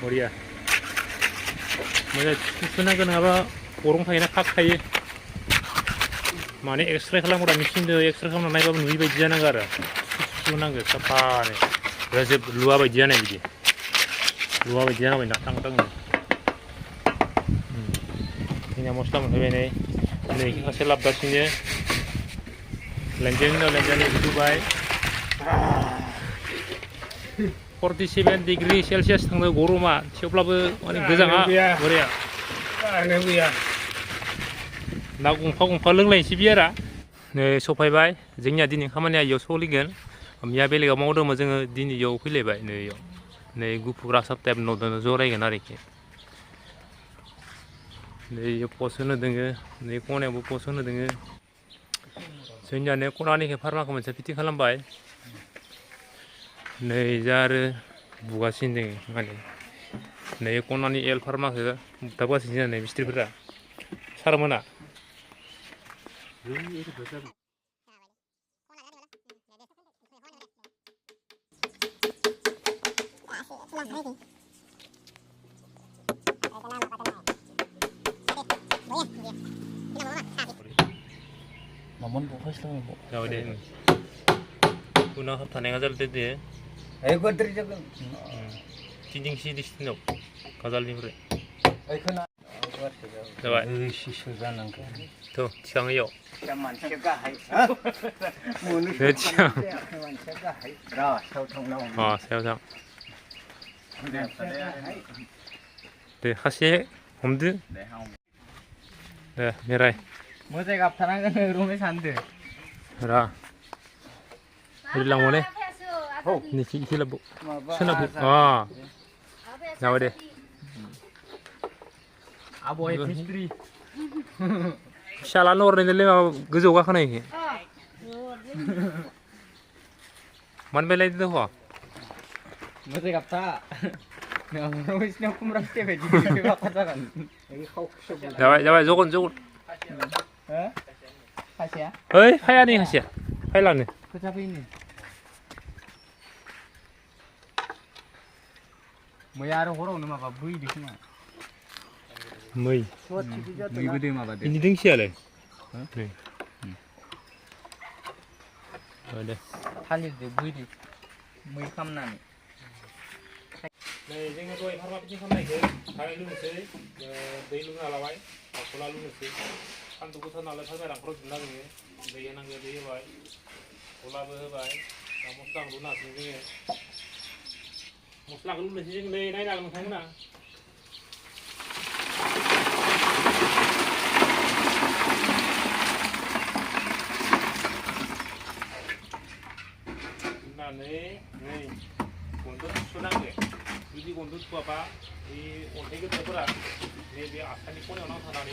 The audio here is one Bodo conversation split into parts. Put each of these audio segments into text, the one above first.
머리야. 뭐냐 순한 거 나봐 오롱탕이나 팍 타요. 많이 엑스트라 खालामग्रा मेचिनजों एक्सट्रा खालामना नायबाबो नुयि बायदि जानांगौ आरो सुनांगौ साफानो रोजोब लुवा बायदि जानाय बिदि लुवा बायदि जानांबाय ना थां थांनो जोंनिया मस्ला मोनफैबाय नै खासे लाबोगासिनो लेनजानि उनाव लेनजानि होबाय 47 डिग्री सेलसियास थांनो गरमा थेवब्लाबो माने गोजाङा बरिया ना गंफा लोंलायनोसै बियारा नै सफायबाय जोंनिया दिनै खामानिया इयाव सोलिगोन मैया बेलेगाव मावदोंमोन जोङो दिनै इयाव फैलायबाय नै इयाव नै गुफुर आसाम टाइप न'दोनो जरायगोन आरोखि नै इयाव पस्ट होनो दोङो नै खनायावबो पस्ट होनो दोङो जोंनियानो खनानिखौ फार्माखौ मोनसे फिटिं खालामबाय नै जा आरो बुगासिनो दोङो माने नै खनानि एल फार्माखौ बुथाबगासिनो जानाय मिस्ट्रिफोरा सारमोना Mamon bukas lah bu. Jauh deh. Guna hap tanah gazal deh deh. Ego dari jaga. Cincin sih di sini gazal nih bre. Ego na. Coba. Sisa zanang kan. Tuh, siang yo. Zaman cegah hai. Siang. Zaman cegah hai. Dah, sao thong nong. Oh, siang. Deh, kasih homdu. Deh, merai. Mesti kap tanah kan rumah sande. Ra. Hilang mana? Ni hilang bu. Sana bu. Ah. Jauh deh. Aboy pistri. Shalan orang ini leh gejau kah kena ini? Man belai itu apa? Mesti kap ta. Nah, rumah sini aku merasa begitu juga katakan. Ini kau sebut. Jawab, zogon. Hah? Kasih ya? Hei, hai nih kasih. Hai lah nih. Kenapa ini? Mau ya orang orang nama apa bui di sini? Mei. Bui gede mah bade. Ini deng siapa? Nih. Ada. Halis deh bui di. Bui kamna nih. Nih, jangan tuh farma picing kamna itu. Kali lu nasi, dai lu ngalawai, sekolah lu nasi. Kan tuh kita nalar sampai rangkut jenang ini. Dai yang nggak dai baik. Sekolah baik. Kamu sekarang lu nasi ini. Muslah lu nasi yang dai naik dalam sana. 네, 건도 순하게 이리 건도 봐봐 이 온태게 되더라 내 아산이 꼬내 오나 사나니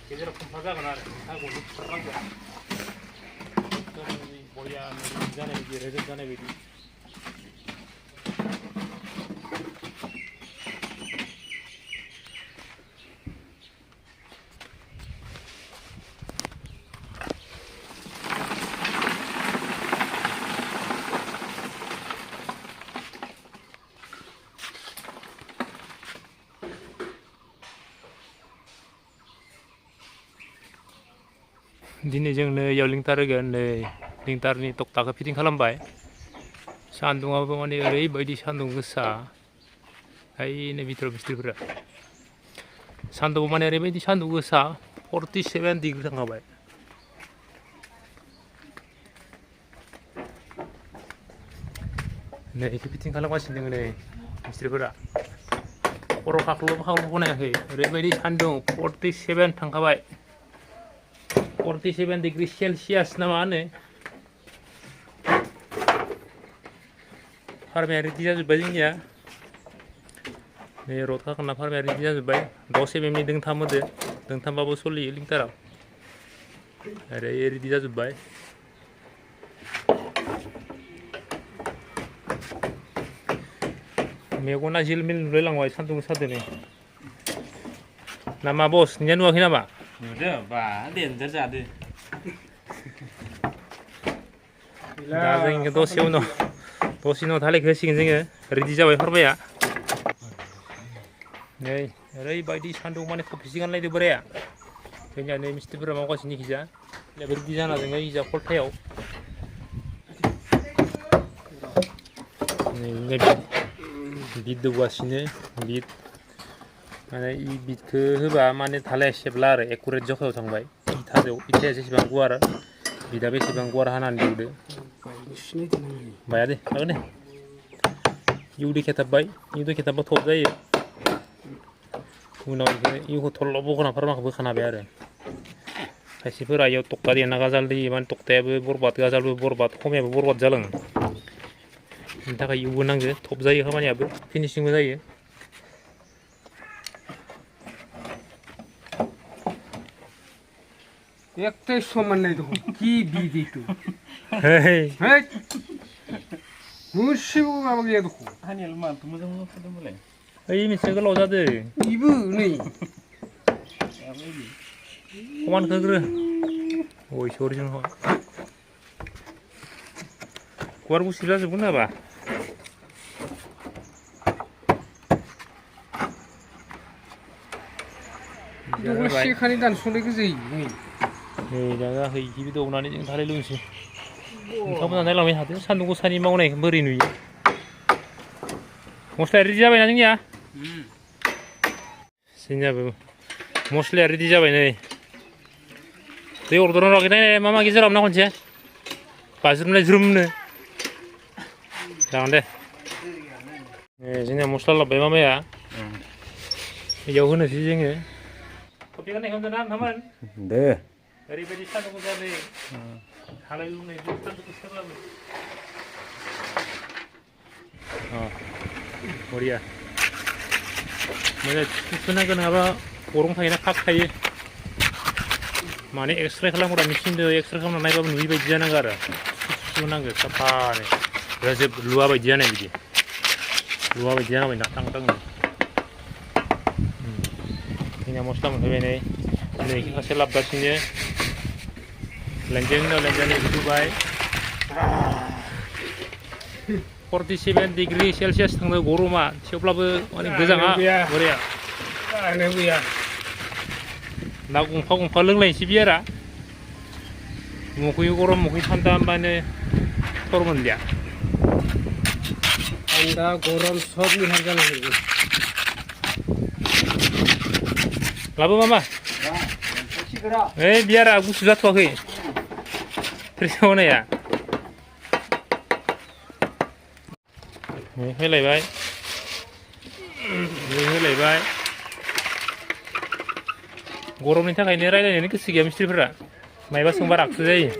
제대로 컴파자가 나래 다 건도 풀어간 거야 그러니 뭐야 전에 이제 레전 전에 비디 दिनै जोंनो याव लिंटार होगोन नै लिंटारनि तक्ताखौ फिटिं खालामबाय सान्दुङाबो माने ओरैबायदि सान्दुं गोसा ओइनै बिथोर मिस्ट्रिफोरा सान्दुङाव माने ओरैबायदि सान्दुं गोसा 47 डिग्री थांखाबाय नै इखौ फिटिं खालामगासिनो दङ नै मिस्ट्रिफोरा खर' खाख्लुब बनायाखै ओरैबायदि सान्दुं 47 थांखाबाय 47 डिग्री सेलसियास ना मा होनो फार्माया रेडि जाजोब्बाय जोंनिया नै रड खाखाना फार्माया रेडि जाजोब्बाय 10 mm दोंथाम होदो दोंथामबाबो सोलियो लिंटाराव ओरै रेडि जाजोब्बाय मेगना जिलमिल नुलायलांबाय सान्दुं गोसादो नै ना मा बस नोंनिया नुवाखै नामा Udah, bah, dentar jadi. दा जों दसे उनाव 달래 그시긴 जोङो रेडि जाबाय फारबाया नै ओरैबायदि सान्दुं माने खफि सिगानलायदो बोराया जोंनिया नै मिस्ट्रिफोरा मावगासिनो खिजा बेबायदि जाना दङ इजा खलथायाव नै बिद दौगासिनो बिद माने इ बिदखौ होबा माने धालाया सेबला आरो एकुरेट जखायाव थांबाय इथाया जेसेबां गुवार बिदा बेसेबां गुवार हानानै दौदो बाया दे जागोन दे इउदो खेथाबबाय इउदो खेथाबबा थब जायो उनाव इउखौ थल्ल' बख'ना फारमाखौ बोखानो हाबाय आरो खायसेफोरा इयाव तक्ता देना गाजाल दैयो माने तक्तायाबो बरबाद गाजालबो बरबाद खमायाबो बरबाद जालाङो बेनि थाखाय इउबो नांगो थब जायो खामानियाबो फिनिशिंबो जायो एकटाই সমান নাই দেখো কি বিদ একটু হেই হ্যাঁ মুর্শিবু বাবা গিয়ে দেখো हानियाल मानथ' मोजां मोजां फुदोंमोनलाय ओइ मोनसे गोलाव जादो ইবু নেই खमानखो ग्रो ओइ सरिजों ह गुवार गुसि जाजोबगोन नाबा दगला सेखानि दानस'नायखौ जायो नै नै जागा है गिबि दौनानै जों थालाय लोंसै नोंथांमोना नायलांबाय थादो सान्दुं गोसानि मावनायखौ बोरै नुयो मस्लाया रेडि जाबायना जोंनिया जोंनियाबो मस्लाया रेडि जाबाय नै दै अरदरना राखै नाय मा मा गेजेराव ना खनसे बाज्रुमनाय ज्रुमनो जागोन दे जोंनिया मस्ला लाबबाय मामाया बेयाव होनोसै जोङो कफि गाननायखौ होनदों ना नोंथांमोन दे ओरैबायदि सान्दुं गोसा नै हालाय लुनाय सान्दुं गोसाब्लाबो बरिया मोजां सुनांगोन नङाबा गरं थायोना खाक थायो माने एक्सरे खालामग्रा मेचिनजों एक्सरे खालामना नायबाबो नुयि बायदि जानांगौ आरो सुनांगौ साफानो रोजोब लुवा बायदि जानाय बिदि लुवा बायदि जानांबाय नाथां थांनो जोंनिया मस्ला मोनफैबाय नै खासे लाबगासिनो लेंजेंनो होबाय 47 डिग्री सेलसियास थांनो गरमा थेवब्लाबो माने गोजाङा बरिया ना गंफा लोंलायनोसै बियारा मुखै गरम मुखै थान्दा होनबानो थर मोनलिया ঠান্ডা গরম সব মিহার জানা হয়ে গেছে लाबो मामा ओइ बियारा गुसु जाथ'वाखै फ्रिजआव होनाया होलायबाय होलायबाय गरमनि थाखायनो रायलायनोनो गोसो गैया मिस्ट्रिफोरा मायबा सोंबा रागसो जायो